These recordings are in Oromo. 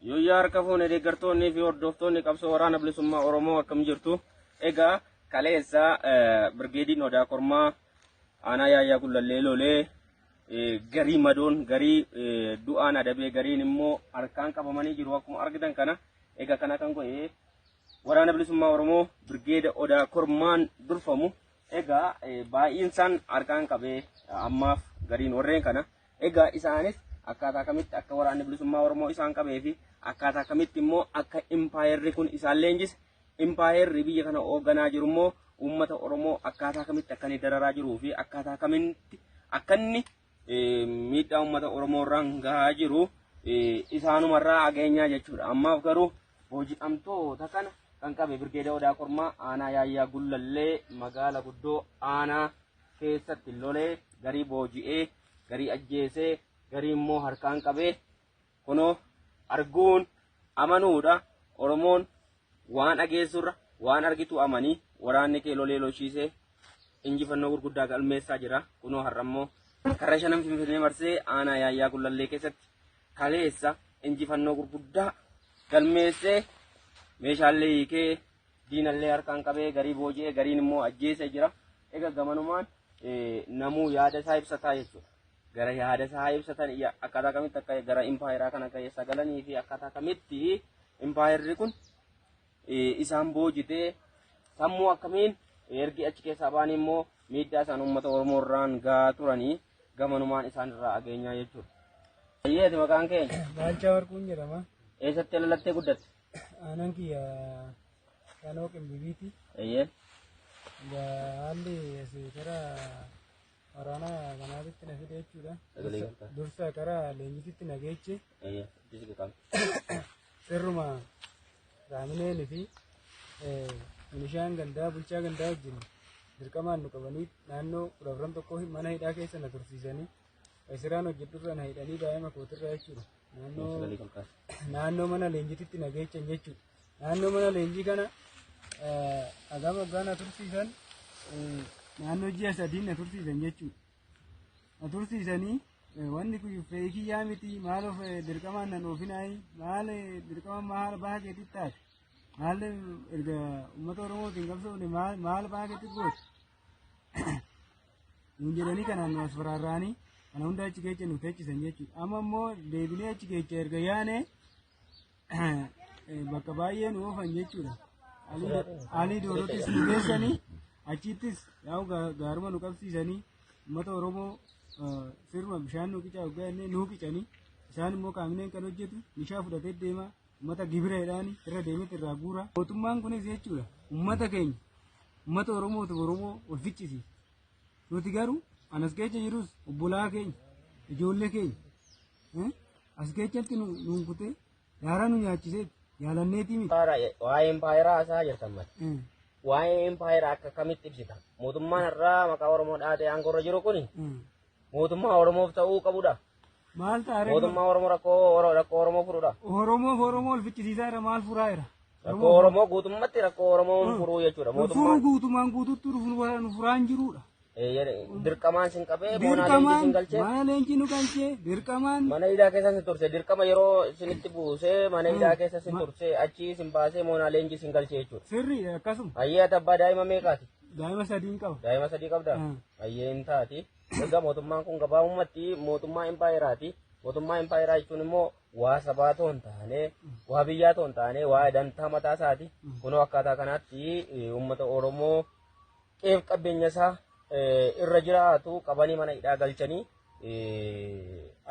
Yooyyaa harka fuune deeggartoonnii fi hordoftoonni qabsoo waraana bilisummaa Oromoo akkam jirtu? Egaa kaleessa birgeediin Odaa Kormaa aanaa Yaayyaa Gullallee lolee garii madoon garii du'aan adabee gariin immoo harkaan qabamanii jiru akkuma argitan kana. Egaa kana kan godhe waraana bilisummaa Oromoo birgeeda Odaa Kormaan durfamu. Egaa baay'insaan harkaan qabee ammaaf gariin warreen kana. Egaa isaanis akkaataa kamitti akka waraanni bilisummaa Oromoo isaan qabee fi akkaataa kamitti immoo akka impaayerri kun isaan leenjise, impaayerri biyya kana hoogganaa jiru immoo uummata Oromoo akkaataa kamitti akka inni dararaa jiruu fi akkaataa kamitti akka inni miidhaa uummata Oromoo irraan gahaa jiru isaanumarraa ageenyaa jechuudha. Ammaaf garuu booji'amtoota kana kan qabe Birgeeda Odaa Kormaa aanaa Yaayyaa Gullallee magaala guddoo aanaa keessatti lolee garii booji'ee garii ajjeesee garii immoo harkaan qabee kunoo arguun amanuudha. Oromoon waan dhageessurra waan argitu amanii waraanni kee lolee lolchiisee injifannoo gurguddaa galmeessaa jira. Kunoo har'a immoo karra shanan Finfinnee marsee aanaa Yaayyaa Gullallee keessatti kaleessa injifannoo gurguddaa galmeessee meeshaalee hiikee diinallee harkaan qabee garii booji'ee gariin immoo ajjeesee jira. Egaa gamanumaan namuu yaada isaa ibsataa jechuudha. Gara yaada isaa ibsatan akkaataa kamitti akka gara impaayeraa kana keessa galanii fi akkaataa kamitti impaayerri kun isaan boojitee sammuu akkamiin ergi achi keessaa ba'anii immoo miidhaa isaan uummata Oromoo irraan gahaa turanii gamanumaan isaan irraa ageenyaa jechuudha. Ayyeeti maqaan keenya? Baalchaa Warquun jedhama. Eessatti dhalattee guddatte? Aanaan kiyya Shanoo Qimbibiiti. Eeyyee. Haalli asii gara waraana kanaatitti na fide jechuudha. Sagalee galtaa. Dursa gara leenjititti na geeche. Eeyyee. Itti qabu. Sirruma raamineenii fi milishaan gandaa bulchaa gandaa wajjin dirqamaan nu qabanii naannoo 14 tokko mana hidhaa keessa na tursiisanii isiraan hojjedhurra na hidhanii daa'ima kootirra jechuudha. Sagalee galtaa. Naannoo mana leenjititti na geechan jechuudha. Naannoo mana leenjii kana hagam waggaa na tursiisan, naannoo ji'a 3 na tursiisan jechuudha. Na tursiisanii wanni kun fe'ii kiyyaa miti, maal of dirqamaan nan oofinaayi, maal dirqama maal baha keetitti taate, maal erga uummata Oromootiin qabsoofne maal maal baha keetitti goote nuun jedhanii kanaan nu as faraarraanii kana hunda achi keessa nu teechisan jechuudha. Amma immoo deebinee achi keessa erga yaane bakka baay'ee nu oofan jechuudha. Alii Doorottis nu geessanii achittis yaa'u gaaruma nu qabsiisanii uummata Oromoo sirma bishaan nu qicaa waggaa jennee nu qicanii isaan immoo kaamineen kan hojjetu meeshaa fudhatee deema uummata gibira jedhaani irra deemetti irraa guura. Mootummaan kunis jechuudha uummata keenya uummata Oromootiif Oromoo ol ficcisiisa. Nuti garuu anas keessa jirus obbolaa keenya ijoollee keenya as keessatti nu kutee daaraa nu nyaachisee jaalanneetii miti. Waa'ee impaayeraa haasaa jirtan mati. Waa'ee impaayeraa akka kamitti ibsita? Mootummaan irraa maqaa Oromoo dhaatee aangoo irra jiru kuni mootummaa Oromoof ta'uu qabudha. Maal ta'a? Mootummaa Oromoo rakkoo Oromoo furudha. Oromoof Oromoo ol ficcisiisaa jira, maal furaa jira? Rakkoo Oromoo guutummaatti rakkoo Oromoo furuu jechuudha. Furuu Mootummaan guutumaan guututti nu furaan jirudha. Dirqamaan sin qabee moonaa leenjii Dirqamaan sin galchee mana leenjii nu galchee dirqamaan mana hidhaa keessa sin turse, dirqama yeroo isinitti buusee mana hidhaa keessa sin turse, achii sin baasee moonaa leenjii sin galchee jechuudha. Sirriidha, akkasuma. Hayyee, ati abbaa daa'ima meeqaati? Daa'ima sadiin qaba. Daa'ima sadii qabdaa? Hayyee, hin taati. Egaa mootummaan kun gabaabumatti mootummaa impaayeraati. Mootummaa impaayeraa jechuun immoo waa sabaa too hin taane, waa biyyaa too hin taane, waa dantaa mataa isaati. Kunoo akkaataa kanaatti uummata Oromoo qeef qabeenya isaa irra jiraatu qabanii mana hidhaa galchanii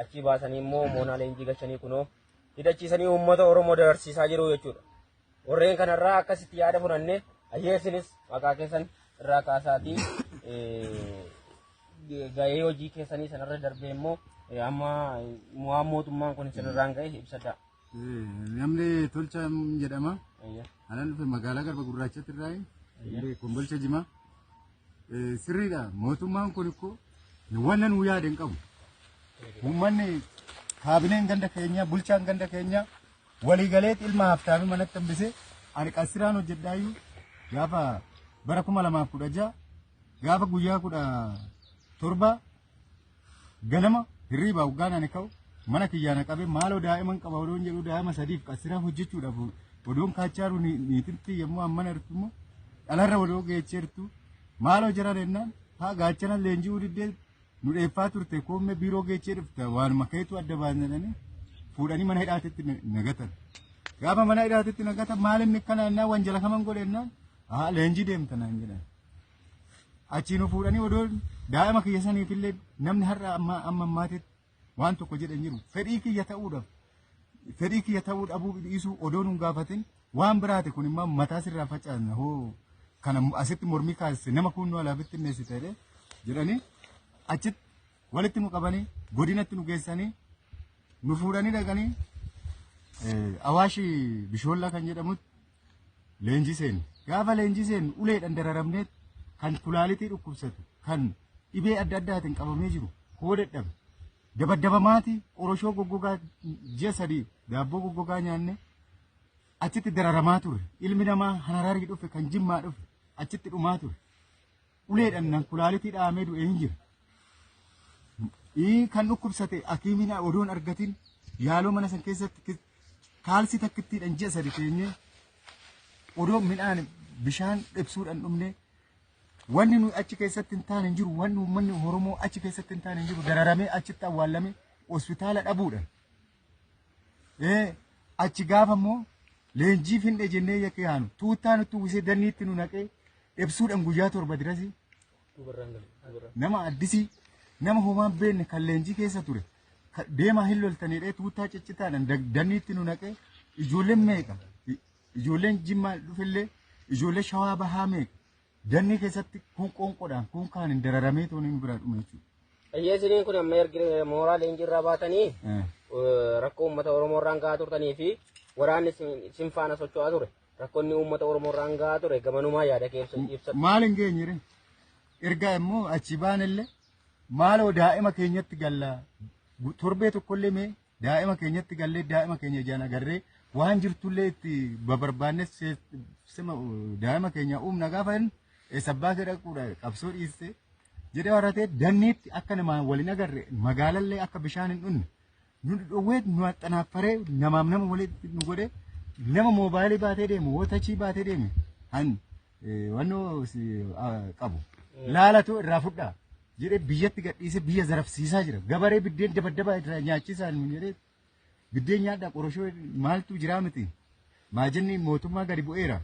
achii baasanii immoo moonaa leenjii galchanii kunoo hidhachiisanii uummata Oromoo dararsiisaa jiru jechuudha. Warreen kanarraa akkasitti yaada fudhanne. Hayyee, isinis maqaa keessan irraa kaasaatii gahee hojii keessanii sanarra darbee immoo amma waan mootummaan kun isinirraan gahe ibsadha. Namni Tolchaa jedhama. Anan dhufe magaalaa Garba Gurraachatti irraa Kombolcha Jimaa. Sirriidha, mootummaan kun ikkoo wanna nuu yaade hin qabu. Uummanni kaabineen ganda keenyaa, bulchaan ganda keenyaa waliigaleet ilma haftaamii manatti hambisee ani qasiraan hojjedhaayyuu gaafa bara 2016 gaafa guyyaa 17 ganama hirriibaa hoggaan ani ka'u Mana kiyyaa na qabee maaloo daa'iman qaba odoon jedhu daa'ima sadiif qasiraa hojjechuudhaaf odoon kaachaaru niitinti yommuu ammana jirtu immoo dhalarra odoo geecheertu maaloo jara jennaan haa gaachana leenji'uu diddee nu dheeffaa turte koomme biiroo geechee dhufta waanuma keetu adda baasanii fuudhanii mana hidhaatitti nagatan. Gaafa mana hidhaatitti nagatan maal inni akkana jennaan wanjala kaman godhe jennaan haa leenjii deemta naan jedhan. Achii nu fuudhanii odoo daa'ima kiyya saniifillee namni har'a amma amma ammaatitti waan tokko jedhan jiru fedhii kiyya ta'uudhaaf fedhii kiyya ta'uu dhabuu dhiisuu odoo nun gaafatin waan biraati kun immoo mataa sirraa facaasna hoo kana asitti mormii kaasise nama kun nu alaafitti inneessite jedhee jedhanii achitti walitti nu qabanii godinatti nu geessanii nu fuudhanii dhaqanii Awaashi Bishoollaa kan jedhamutti leenjii seenne. Gaafa leenjii seennu uleedhaan dararamnee kan kulaalitii dhukkubsatu kan dhibee adda addaatiin qabamee jiru hoo dadhabe. Dabaddabamaati qoroshoo goggogaa ji'a sadii daabboo goggogaa nyaanne achitti dararamaa ture. Ilmi namaa Hararii dhufe kan Jimmaa dhufe achitti dhumaa ture. Uleedhaan nan kulaalitii dhahamee du'ee hin jira. Kan dhukkubsate akiimiin odoon argatin yaaloo mana san keessatti kaalsii takkittiidhaan ji'a sadi teenyee odoo midhaan bishaan dhibsuudhaan dhumne wanni nuyi achi keessatti hin taane hin jiru wanni uummanni Oromoo achi keessatti hin taane hin jiru dararamee achitti awwaalame hospitaala dhabuudhaan. Achi gaafa immoo leenjii finne jennee yakka yaanu tuuttaa nutti uwwisee danniitti nu naqee dhibsuudhaan guyyaa torba dirasii nama addisii nama homaan beekne kan leenjii keessa ture deemaa hin loltaniidha tuuttaa ciccitaadhaan danniitti nu naqee ijoolleen meeqa ijoolleen Jimmaa dhufellee ijoollee Shawaa Bahaa meeqa dannii keessatti kun qoonqoodhaan kun kaan hin dararamee toon hin biraa dhume jechuudha. Isiniin kun amma erga mooraa leenjii irraa baatanii rakkoo uummata Oromoo irraan gahaa turtanii fi waraanni isin faana socho'aa ture. Rakkoonni uummata Oromoo irraan gahaa ture gamanumaa yaada keessa ibsatu. Maal hin geenyere? Ergaa immoo achi baanillee maaloo daa'ima keenyatti gallaa torbee tokkollee mee daa'ima keenyatti gallee daa'ima keenya ijaan agarree waan jirtullee itti babarbaanne daa'ima keenya uumna gaafa hin eessabbaa kee dhaquudha qabsoo dhiiste jedhee warra ta'e danniitti akka namaan waliin agarre magaalallee akka bishaan hin dhunne nu dhowwee nu axxanaaffaree namaaf nama walitti nu godhe nama moobaayilii baatee deemu hoo tachii baatee deeme han wannoo qabu laalatu irraa fudhaa jedhee biyyatti gadhiisee biyya zarafsiisaa jira. Gabaree biddeen dabaddabaa irraa nyaachisaa nu jedhee biddeen nyaadhaa qoroshoo maaltu jiraa miti. Maajanni mootummaa gadi bu'eera.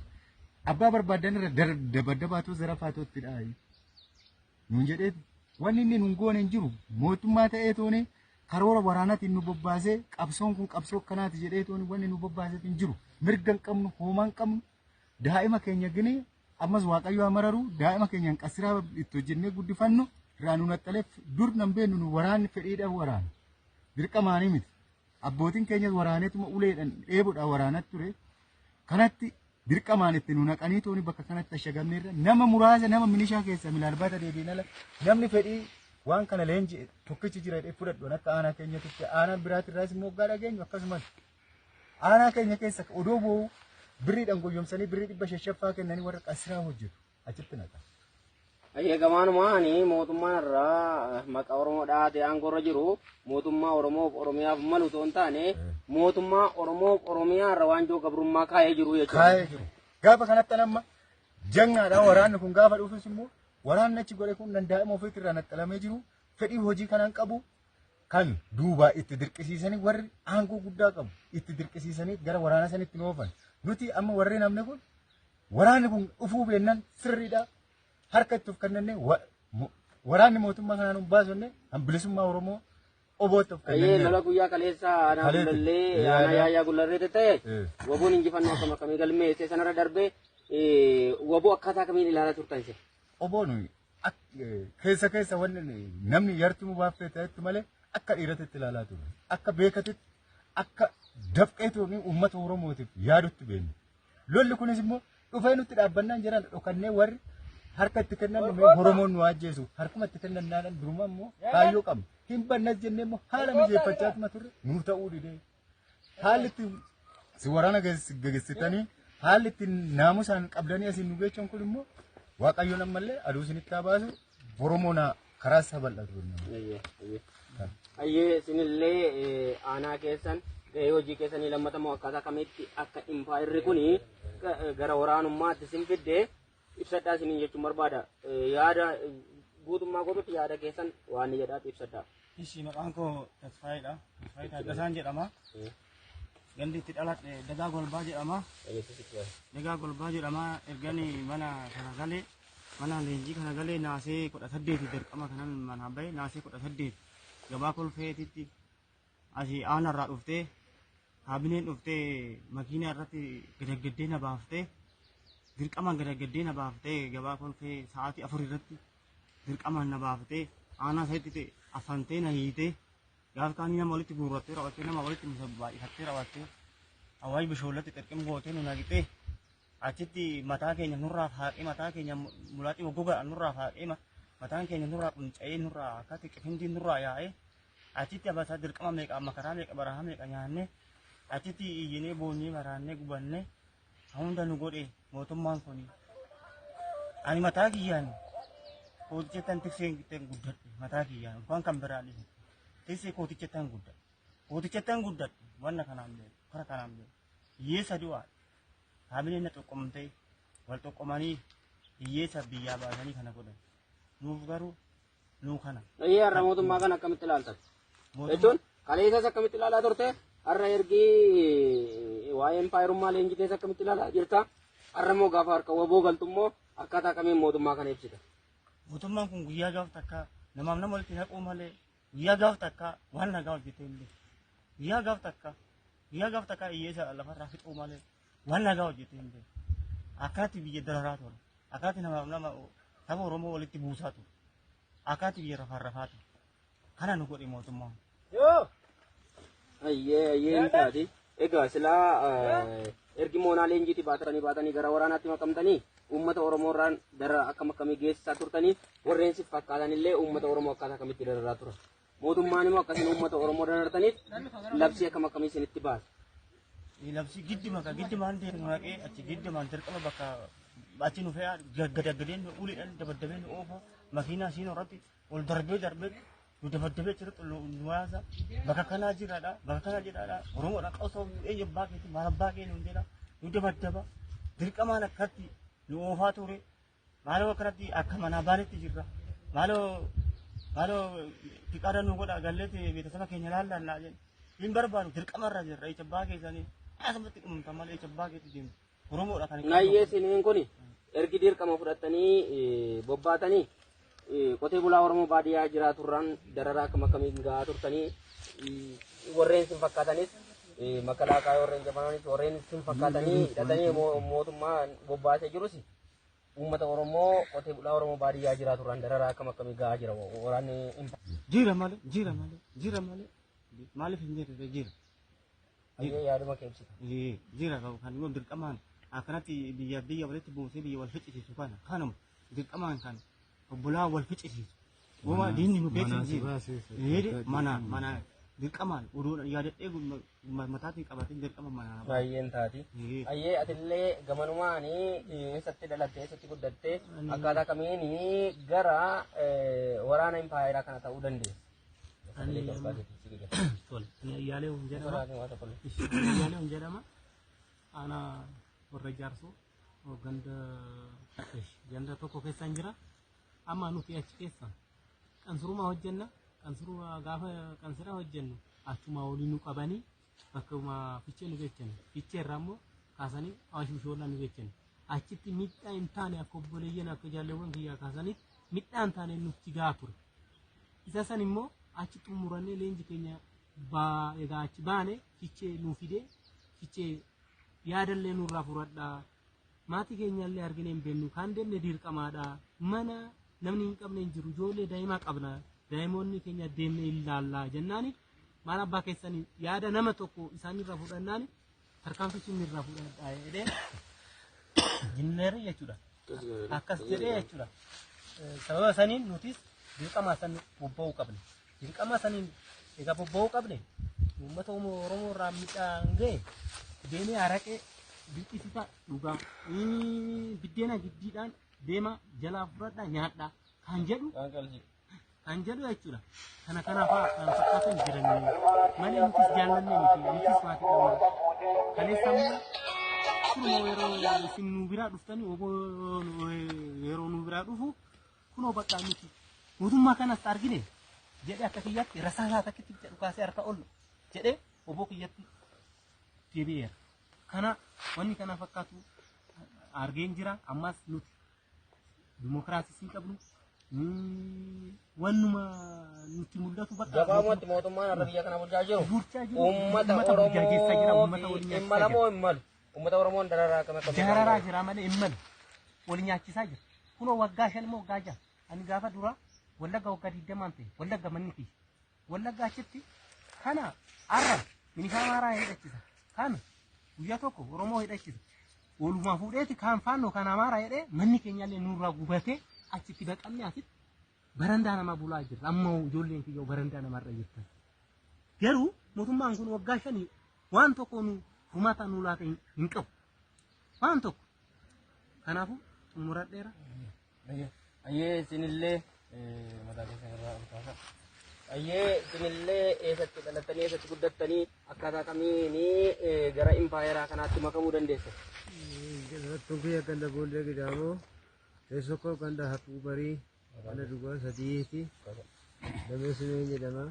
Abbaa barbaadan irra dabaddabaatu zarafaatu itti dhaayi. Nuun jedhee wanni inni nun goone hin jiru mootummaa ta'ee tooni karoora waraanaatiin nu bobbaasee qabsoon kun qabsoo akkanaati jedhee tooni wanni nu bobbaasee hin jiru. Mirga hin qabnu hoomaa hin qabnu daa'ima keenya gini ammas Waaqayyo haa mararu daa'ima keenya hin qasiraa itti hojjennee guddifannu irraa nu naxxaleef dur nan beeknu nu waraanni fedhiidhaan waraana. Dirqamaanii miti. Abbootiin keenyas waraaneetuma uleedhaan dheebuudhaan waraanatti ture. Kanatti dirqamaan itti nu naqanii tooni bakka kanatti ashagamneerra nama muraasa nama milishaa keessa milaalbaata deebiin ala namni fedhii waan kana leenji tokkichi jira jedhee fudhadhu akka aanaa keenyatti aanaan biraatirraas immoo waggaa dhageenyu akkasumas aanaa keenya keessa odoo boo'u birriidhaan goyyomsanii birrii dhibba shashaffaa kennanii warra qasiraa hojjetu achitti naqa. Gamaanuma ani mootummaan irraa maqaa Oromoo dhahatee aangoo irra jiru mootummaa Oromoof Oromiyaaf malu otoo hin taane mootummaa Oromoof Oromiyaa irra waanjoo gabrummaa kaa'ee jiru jechuudha. Kaa'ee jiru. Gaafa kanatti amma jagnaadhaan waraanni kun gaafa dhufus immoo waraanni achi godhe kun daa'ima ofiitti irraa naxxalamee jiru fedhii hojii kanaan qabu kan duubaa itti dirqisiisanii warri aangoo guddaa qabu itti dirqisiisanii gara waraana sanitti nu oofan. Nuti amma warri namni kun waraanni kun dhufuu beennaan sirriidha. Harka itti of kennannee waraanni mootummaa kanaan hin baasonne kan bilisummaa Oromoo obootti of kennannee. Lola guyyaa kaleessa aanaa Gullallee aanaa Yaayyaa Gullalleetti ta'e waboon injifannoo akkam akkamii galmeesse sanarra darbee waboo akkaataa kamiin ilaalaa turtan isin? Oboon keessa keessa wanni namni yartuu baaffee ta'etti malee akka dhiiratitti ilaalaa ture. Akka beekatitti akka dafqeetu uummata Oromootiif yaadutti beekna. Lolli kunis immoo dhufee nutti dhaabbannaan jiran dhokannee warri harka itti kennan mee Oromoon nu ajjeesu harkuma itti kennan naadhaan duruma immoo kaayyoo qabna. Hin bannas jennee immoo haala mijeeffachaatuma turre nu ta'uu didee. Haalli itti si waraana geggeessitanii haalli itti naamusaan qabdanii asiin nu geechan kun immoo Waaqayyoon ammallee aduu isinitti haa baasu Oromoon karaa isaa bal'atu. Ayyee isinillee aanaa keessan gahee hojii keessanii lammatamoo akkaataa kamitti akka impaayirri kuni gara waraanummaatti isin fidde ibsadhaa isiniin jechuun barbaada. Yaada guutummaa guutuutti yaada keessan waan ni jedhaatti ibsadhaa. Ishi maqaan koo Tasfaayiidha. Tasfaayii Taaggasaan jedhama. Gandi itti dhaladhe Dagaa Golbaa jedhama. Dagaa Golbaa jedhama. Ergani mana kana galee mana leenjii kana galee naasee 18 dirqama kanan manaa bahe naasee 18 gabaa kolfeetitti asii aanarraa dhuftee kaabineen dhuftee makiinaa irratti gadaggaddee na baaftee dirqamaan gadaggaddee na baaftee gabaa kolfee sa'aatii 4 irratti dirqamaan na baaftee aanaa isaatti afantee na hiitee gaaf kaanii nama walitti guurrattee raawwattee nama walitti baay'ifattee raawwattee hawaayii bishoollatti xirqim gootee nu naqixee achitti mataa keenya nurraa faaqee mataa keenya mulaaxii goggogaa nurraa faaqee mataan keenya nurraa qunca'ee nurraa akkatti qifindii nurraa yaa'ee achitti abasaa dirqama meeqa makaraa meeqa barahaa meeqa nyaannee achitti iyyinee boonyee maraannee gubannee hunda nu godhe mootummaan kun. Ani mataa kiyyaan kootichattan tiksee guddadhe mataa kiyyaan waan kan biraa dhiise tiksee kootichattan guddadhe kootichattan guddadhe wanna kanaan beeku kara kanaan beeku hiyyeessa du'aa kaabineen na xoqqomtee wal xoqqomanii hiyyeessa biyyaa baasanii kana godhan nuuf garuu nuu kana. Ayyee har'a mootummaa kana akkamitti ilaaltan? Jechuun kaleessas akkamitti ilaalaa turte? Har'a ergi waa'ee impaayirummaa leenjii keessa akkamitti ilaalaa jirta? Har'a immoo gaafa harka waboo galtu immoo akkaataa kamiin mootummaa kana ibsita? Mootummaan kun guyyaa gaaf takka namaaf nama walitti naquu malee guyyaa gaaf takka waan nagaa hojjetee hin beeku. Guyyaa gaaf takka guyyaa gaaf takka hiyyeessa lafarraa fixuu malee waan nagaa hojjetee hin beeku. Akkanatti biyya dararaa ture. Akkanatti namaaf nama saba Oromoo walitti buusaa ture. Akkanatti biyya rafarrafaa ture. Kana nu godhe mootummaan. Ayyee ayyee ni taati. Egaa silaa ergi moonaa leenjiitii baatanii baatanii gara waraanaatti makamtanii uummata Oromoo irraan dararaa akkam akkamii geessisaa turtanii warreen si fakkaatan illee uummata Oromoo akkaataa kamitti dararaa turan. Mootummaan immoo akkasiin uummata Oromoo darartaniif labsii akkam akkamii isinitti baase. Labsii giddima ka giddimaan deemu naqee achi giddimaan dirqama bakka achi nu fe'aa gadaggadeen nu uleedhaan dabaddabee nu oofa makiinaa siin irratti ol darbee darbee nu dabaddabee achirratti nu yaasa bakka kanaa jiraadha bakka kanaa jiraadha Oromoodha qabsoo eenyu abbaa keetti maal abbaa kee nuun jedha nu dabaddaba dirqamaan akkatti nu oofaa ture maaloo akkanatti akka manaa baanetti jirra maaloo maaloo fiqaada nu godha galleetti beeksisa keenya laallannaa jedhe hin barbaadu dirqamarra jirra ija abbaa keessanii asumatti dhumta malee ija abbaa keetti deemu Oromoodha kan. Nayyee isiniin kun ergi dirqama fudhattanii bobbaatanii qotee bulaa Oromoo baadiyyaa jiraaturraan dararaa akkam akkamiin gahaa turtanii warreen isin fakkaatanis makalaakaa warreen jabananis warreen isin fakkaatanii hidhatanii mootummaa bobbaasee jirus uummata Oromoo qotee bulaa Oromoo baadiyyaa jiraaturraan dararaa akkam akkamii gahaa jira waraanni. Jira malee jira malee jira malee maaliif hin jirre jira. Ayyee yaaduma kee ibsita. Jira kan immoo dirqamaan akkanatti biyya biyya walitti buusee biyya wal ficcisiisu kana kanuma dirqamaan kan obbolaa wal ficcisiisu. Wama diinni nu keessa hin jiru. Mana mana dirqamaan oduu yaadadhee mataatiin qabatee dirqama mana. Baay'een taati. Ayyee atillee gamanumaan eessatti dhalattee eessatti guddattee akkaataa kamiin gara waraana impaayeraa kana ta'uu dandeesse? Tole, ani Ayyaalee jedhama. Ayyaalee jedhama. Aanaa warra jaarsoo ganda ganda tokko keessa jira. Amma nuti achi keessa qansurumaa hojjenna. Qansurumaa gaafa qansiraa hojjennu achuma olii nu qabanii bakkuma fichee nu geechan. Fichee irraa immoo kaasanii Awaash Bishoollaa nu geechan. Achitti miidhaa hin taane akka obboleeyyan akka jaalleewwan kiyyaa kaasaniif miidhaa hin taane nutti gahaa ture. Isa san immoo achi xumurannee leenji keenya egaa achi baane fichee nu fidee fichee yaadallee nurraa fudhadhaa. Maatii keenyallee arginee hin beeknu kan deemne dirqamaadha. Mana namni hin qabne hin jiru ijoollee daa'imaa qabna. Daa'imoonni keenya deemnee ilaallaa jennaani maal abbaa keessanii yaada nama tokko isaanirraa fudhannaani tarkaanfichi irraa fudhadhaa jedhee jinneerri jechuudha. Akkas jedhee jechuudha. Sababa saniin nutis dirqama san bobba'uu qabne. Dirqama saniin egaa bobba'uu qabne uummata Oromoo irraa miidhaan ga'e deemee araqee dirqisiisaa dhugaa biddeena giddiidhaan deema jalaa fudhadhaa nyaadhaa kan jedhu Kan jedhu jechuudha. Kana kanaafaa kan fakkaatan jiranii malee nutis jaallannee miti, nutis maatii qabna. Kaleessa immoo turuma yeroo isin nu biraa dhuftanii obbo yeroo nu biraa dhufu kunoo bakka nuti mootummaa kanas argine jedhee akka kiyyaatti rasaasaa takkitti dhukaasee harka ol jedhee obbo kiyyatti deebi'eera. Kana wanni kana fakkaatu argeen jira. Ammas nuti dimokiraasii hin qabnu, wannuma nutti mul'atu bakka Gabaabumatti mootummaan har'a biyya kana bulchaa jiru bulchaa jiru uummata burjaajessaa jira, Oromoo uummata wal fi nyaachisaa hin malamoo jira. hin malu. Uummata Oromoon dararaa akkam akkam Dararaa jira malee hin malu, wal nyaachisaa jira. Kunoo waggaa 5 immoo waggaa 6 ani gaafa dura Wallagga waggaa 20n ta'e Wallagga manni kiyya. Wallagga achitti kana arra milishaa Amaaraa hidhachisa. Kana guyyaa tokko Oromoo hidhachisa. Walumaa fuudheeti kaan faannoo kan Amaaraa jedhee manni keenyallee nurraa gubatee achitti baqannee asitti barandaa namaa bulaa jirra. Amma ijoolleen kiyya barandaa namarra jirtan. Garuu mootummaan kun waggaa 5 waan tokko nu furmaata nu laata hin qabu. Waan tokko. Kanaafuu xumuradheera. Ayyee, isinillee mataa keessan irraa ol kaasa. Ayyee, isinillee eessatti dhalattanii, eessatti guddattanii, akkaataa kamiin gara impaayeraa kanaatti makamuu dandeessan? Dhalattuun kiyya ganda Boollee Gidaamoo, teessoo koo ganda Haquu Barii, mana duwwaa 3ti. Damee Simeen jedhama.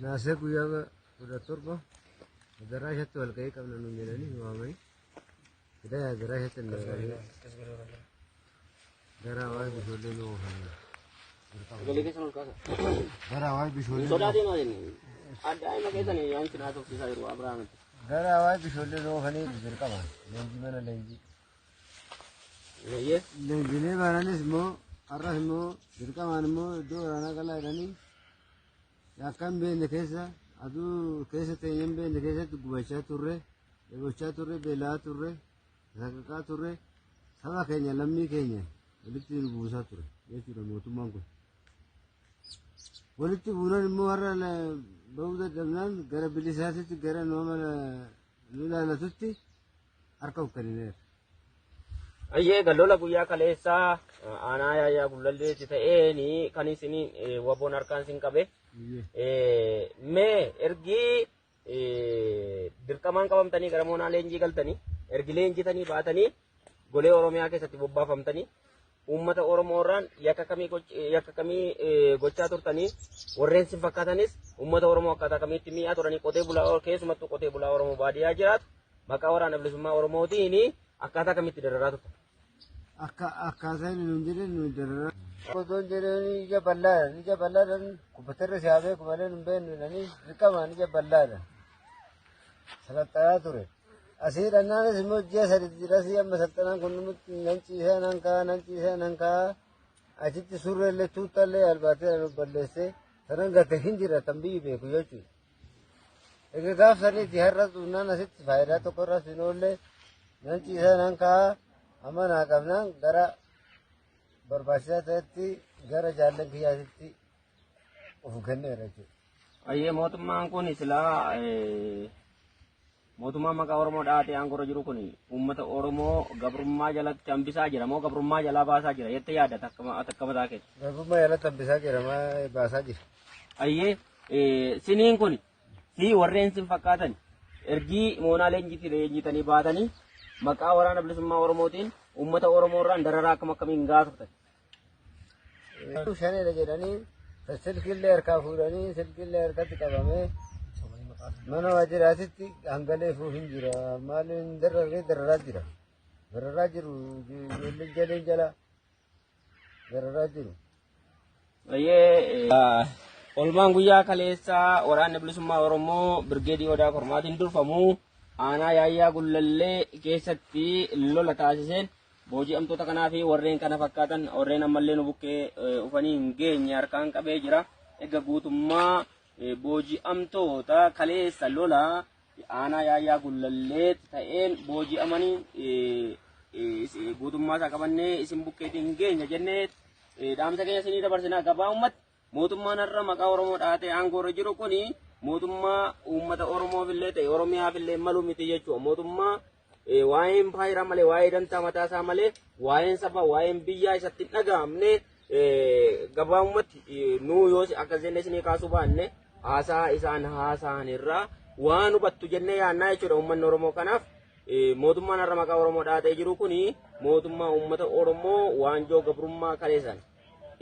Naasee guyyaa 17 Adaraashatti wal ga'ii qabna nuun jedhanii nu waamanii. Fidaa Adaraashatti nu waamanii. Gara waa'ee bishoollee nu oofanii. Sagalee keessan ol kaasa. Gara waa'ee bishoollee. Sodaatiin maal adda keessan yaan sin haasofsiisaa jiru Abiraamitti. Gara waa'ee bishoollee nu oofanii dirqama. Leenjii mana leenjii. Ayyee. Leenjilee baananis immoo har'as immoo dirqamaan immoo iddoo waraanaa qalaa jedhanii akka hin beekne keessa aduu keessa teenyee hin beekne keessatti gubachaa turre, dheebochaa turre, beela'aa turre, saqaqaa turre, saba keenya lammii keenya walitti nu buusaa ture jechuudha mootummaan kun. Walitti buunan immoo har'a bahuu dadhabnaan gara bilisaatitti gara nama nu ilaalatutti harka of kennineera. Ayyee, lola guyyaa kaleessaa aanaa Yaayyaa Gullalleetti ta'een kan isin waboon harkaan isin qabe. Mee ergi dirqamaan qabamtanii gara moonaa leenjii galtanii, ergi leenjitanii baatanii golee Oromiyaa keessatti bobbaafamtanii uummata Oromoo irraan yakka kamii gochaa turtanii? Warreen sin fakkaatanis uummata Oromoo akkaataa kamiitti mi'aa turanii? Qotee bulaa, keessumattuu qotee bulaa Oromoo baadiyyaa jiraatu maqaa Waraana Bilisummaa Oromootiin akkaataa kamitti dararaa turtan? Akka akkaataa inni nuun jedhe nuun dararaa. Otoon jedhanii ija bal'aadhaan, ija bal'aadhaan kubbatarra si haa beeku malee nun beeknu jedhanii dirqamaan ija bal'aadhaan salaxxanaa ture. Asii dhannaanis immoo ji'a 3 jira. Asii amma salxanaan kun numatti nan ciisaa nan ka'a, nan ciisaa nan ka'a, achitti surreellee tuuttallee albaatee nu balleessee sanan gate hin jira tan biyyi beeku jechuudha. Egaa gaaf saniiti har'a xunnaan asitti faayidaa tokko irras hin oolle, nan ciisaa nan ka'a, amma naa qabnaan gara barbaachisaa ta'etti gara jaallan kiyyaatitti of kenneera jechuudha. Ayyee, mootummaan kun silaa mootummaan maqaa Oromoo dhahatee aangorra jiru kun uummata Oromoo gabrummaa jalatti hambisaa jira moo gabrummaa jalaa baasaa jira jettee yaadda akka mataa keetti? Gabrummaa jalatti hambisaa jira maa baasaa jira. Ayyee, siniin kun fi warreen sin fakkaatan ergii moonaa leenjiitti leenjitanii baatanii maqaa Waraana Bilisummaa Oromootiin uummata Oromoo irraan dararaa akkam akkamiin gaafatan? Shanidha jedhanii silkiillee harkaa fuudhanii, silkiillee harkatti qabamee mana waajjiraatitti hangalee fuuf hin jira. Maal hin dararree, dararaa jira. Dararaa jiru, ijoolleen jaleen jala dararaa jiru. Ayyee, olmaan guyyaa kaleessaa Waraanni Bilisummaa Oromoo Birgeedii Odaa Kormaatiin durfamu aanaa Yaayyaa Gullallee keessatti lola taasiseen booji'amtoota kanaa fi warreen kana fakkaatan, warreen ammallee nu bukkee ufanii hin geenye harkaan qabee jira. Egaa guutummaa booji'amtoota kaleessa lola aanaa Yaayyaa Gullallee ta'een booji'amanii guutummaa isaa qabannee isin bukkeetiin hin geenye jennee dhaamsa keenya isinii dabarsinaa. Gabaabumatti mootummaan har'a maqaa Oromoo dhahatee aangoo irra jiru kuni mootummaa uummata Oromoof illee ta'e Oromiyaaf illee malu miti jechuudha. Mootummaa waa'een faayidaa malee, waa'ee dantaa mataa isaa malee waa'een saba, waa'een biyyaa isatti hin dhaga'amne. Gabaabumatti nuu yoo akkas jennee isinii kaasuu baanne, haasaa isaan haasa'an irraa waan hubattu jennee yaannaa jechuudha uummanni Oromoo. Kanaaf mootummaan har'a maqaa Oromoo dhaatee jiru kuni mootummaa uummata Oromoo waanjoo gabrummaa kaleessan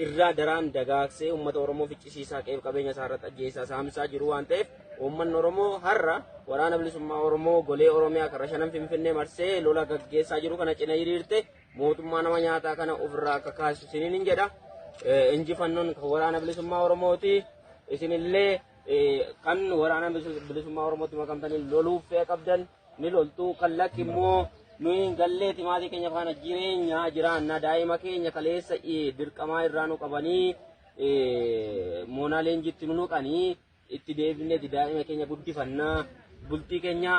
irraa daraan dagaagsee uummata Oromoo ficcisiisaa, qe'ee qabeenya isaa irratti ajjeesaa, saamsaa jiru waan ta'eef, uummanni Oromoo har'a Waraana Bilisummaa Oromoo golee Oromiyaa karra shanan Finfinnee marsee lola gaggeessaa jiru kana cina hiriirte mootummaa nama nyaataa kana ofirraa akka kaasu isiniin hin jedha. Injifannoon kan Waraana Bilisummaa Oromooti. Isinillee kan Waraana Bilisummaa Oromootti makamtanii loluuf fedha qabdan ni loltu. Kan lakki immoo nuyi galleeti maatii keenya faana jireenya jiraanna, daa'ima keenya kaleessa dirqamaa irraa nu qabanii moonaa leenjitti nu nuqanii itti deebineeti daa'ima keenya guddifannaa, bultii keenya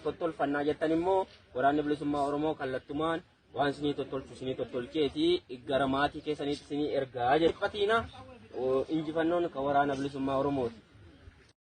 tottolfannaa jettan immoo, Waraanni Bilisummaa Oromoo kallattumaan waan isinii tottolchu isinii tottolcheeti gara maatii keessaniitti isinii ergaa jedhu. Fatiina, injifannoon kan Waraana Bilisummaa Oromooti.